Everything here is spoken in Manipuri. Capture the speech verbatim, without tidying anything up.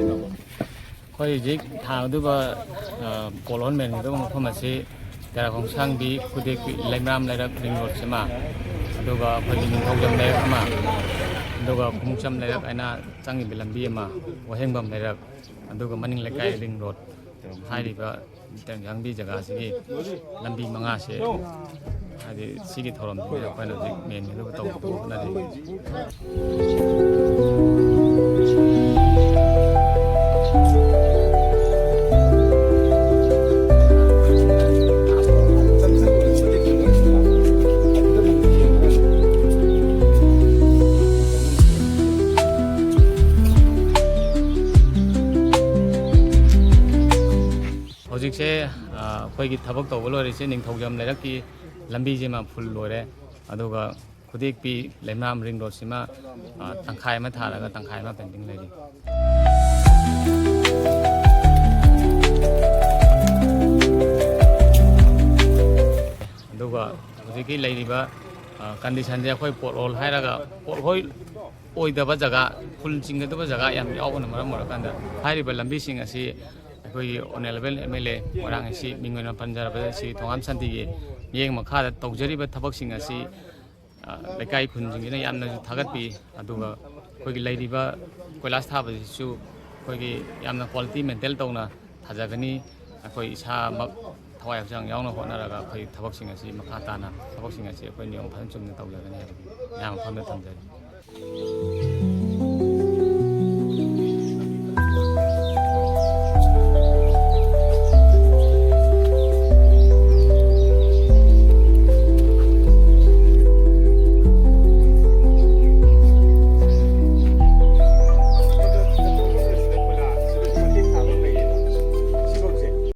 ꯑꯩꯈꯣꯏ ꯍꯧꯖꯤꯛ ꯊꯥꯒꯗꯧꯕ, ꯑ, ꯄꯣꯠ ꯍꯣꯜ ꯃꯦꯟꯒꯗꯧꯕ ꯃꯐꯝ ꯑꯁꯤ ꯇꯦꯔꯥꯈꯣꯡꯁꯥꯡꯕꯤ, ꯈꯨꯗꯦꯛꯄꯤ, ꯂꯩꯃꯔꯥꯝ ꯂꯩꯔꯛ, ꯔꯤꯡ ꯔꯣꯗꯁꯤꯃ, ꯑꯗꯨꯒ ꯑꯩꯈꯣꯏꯒꯤ ꯅꯤꯡꯊꯧꯖꯝ ꯂꯩꯔꯛ ꯑꯃ, ꯑꯗꯨꯒ ꯈꯣꯡꯎꯞꯆꯝ ꯂꯩꯔꯛ ꯍꯥꯏꯅ ꯆꯪꯉꯤꯕ ꯂꯝꯕꯤ ꯑꯃ, ꯋꯥꯍꯦꯡꯕꯝ ꯂꯩꯔꯛ, ꯑꯗꯨꯒ ꯃꯅꯤꯡ ꯂꯩꯀꯥꯏ ꯔꯤꯡ ꯔꯣꯗ ꯍꯥꯏꯔꯤꯕ ꯇꯦꯔꯥꯈꯣꯡꯁꯥꯡꯕꯤ ꯖꯒꯥꯁꯤꯒꯤ ꯂꯝꯕꯤ ꯃꯉꯥꯁꯦ, ꯍꯥꯏꯗꯤ, ꯁꯤꯒꯤ ꯊꯧꯔꯝꯁꯤꯗ ꯑꯩꯈꯣꯏꯅ ꯍꯧꯖꯤꯛ ꯃꯦꯟꯒꯗꯕ ꯇꯧꯕꯗꯣ ꯍꯣꯠꯅꯔꯤ꯫ ꯍꯧꯖꯤꯛꯁꯦ, ꯑ, ꯑꯩꯈꯣꯏꯒꯤ ꯊꯕꯛ ꯇꯧꯕ ꯂꯣꯏꯔꯤꯁꯦ ꯅꯤꯡꯊꯧꯖꯝ ꯂꯩꯔꯛꯀꯤ ꯂꯝꯕꯤꯁꯤꯃ ꯐꯨꯜ ꯂꯣꯏꯔꯦ꯫ ꯑꯗꯨꯒ ꯈꯨꯗꯦꯛꯄꯤ ꯂꯩꯃꯔꯥꯝ ꯔꯤꯡ ꯔꯣꯗꯁꯤꯃ, ꯑ, ꯇꯪꯈꯥꯏ ꯑꯃ ꯊꯥꯔꯒ ꯇꯪꯈꯥꯏ ꯑꯃ ꯄꯦꯟꯗꯤꯡ ꯂꯩꯔꯤ꯫ ꯑꯗꯨꯒ ꯍꯧꯖꯤꯛꯀꯤ ꯂꯩꯔꯤꯕ, ꯑ, ꯀꯟꯗꯤꯁꯟꯁꯦ ꯑꯩꯈꯣꯏ ꯄꯣꯠ ꯍꯣꯜ ꯍꯥꯏꯔꯒ ꯄꯣꯠ ꯍꯣꯜ ꯑꯣꯏꯗꯕ ꯖꯒꯥ, ꯐꯨꯜ ꯆꯤꯡꯒꯗꯕ ꯖꯒꯥ ꯌꯥꯝ ꯌꯥꯎꯕꯅ ꯃꯔꯝ ꯑꯣꯏꯔꯀꯥꯟꯗ ꯍꯥꯏꯔꯤꯕ ꯂꯝꯕꯤꯁꯤꯡ ꯑꯁꯤ ꯑꯩꯈꯣꯏꯒꯤ ꯑꯣꯅꯔꯦꯕꯜ ꯑꯦꯝ ꯑꯦꯜ ꯑꯦ ꯃꯣꯏꯔꯥꯡ ꯑꯦ ꯁꯤ ꯃꯤꯡ ꯑꯣꯏꯅ ꯄꯟꯖꯔꯕꯗ ꯁꯤ ꯊꯣꯉꯥꯝ ꯁꯥꯟꯇꯤꯒꯤ ꯃꯤꯠꯌꯦꯡ ꯃꯈꯥꯗ ꯇꯧꯖꯔꯤꯕ ꯊꯕꯛꯁꯤꯡ ꯑꯁꯤ, ꯑ, ꯂꯩꯀꯥꯏ ꯈꯨꯟꯁꯤꯡꯁꯤꯅ ꯌꯥꯝꯅꯁꯨ ꯊꯥꯒꯠꯄꯤ꯫ ꯑꯗꯨꯒ ꯑꯩꯈꯣꯏꯒꯤ ꯂꯩꯔꯤꯕ ꯀꯣꯏꯂꯥꯁ ꯊꯥꯕꯁꯤꯁꯨ ꯑꯩꯈꯣꯏꯒꯤ ꯌꯥꯝꯅ ꯀ꯭ꯋꯥꯂꯤꯇꯤ ꯃꯦꯟꯇꯦꯟ ꯇꯧꯅ ꯊꯥꯖꯒꯅꯤ꯫ ꯑꯩꯈꯣꯏ ꯏꯁꯥꯃꯛ ꯊꯋꯥꯏ ꯍꯛꯆꯥꯡ ꯌꯥꯎꯅ ꯍꯣꯠꯅꯔꯒ ꯑꯩꯈꯣꯏ ꯊꯕꯛꯁꯤꯡ ꯑꯁꯤ ꯃꯈꯥ ꯇꯥꯅ ꯊꯕꯛꯁꯤꯡ ꯑꯁꯤ ꯑꯩꯈꯣꯏ ꯅꯤꯌꯣꯝ ꯐꯖꯅ ꯆꯨꯝꯅ ꯇꯧꯖꯒꯅꯤ ꯍꯥꯏꯕꯒꯤ ꯃꯌꯥꯝ ꯃꯐꯝꯗ ꯊꯝꯖꯔꯤ꯫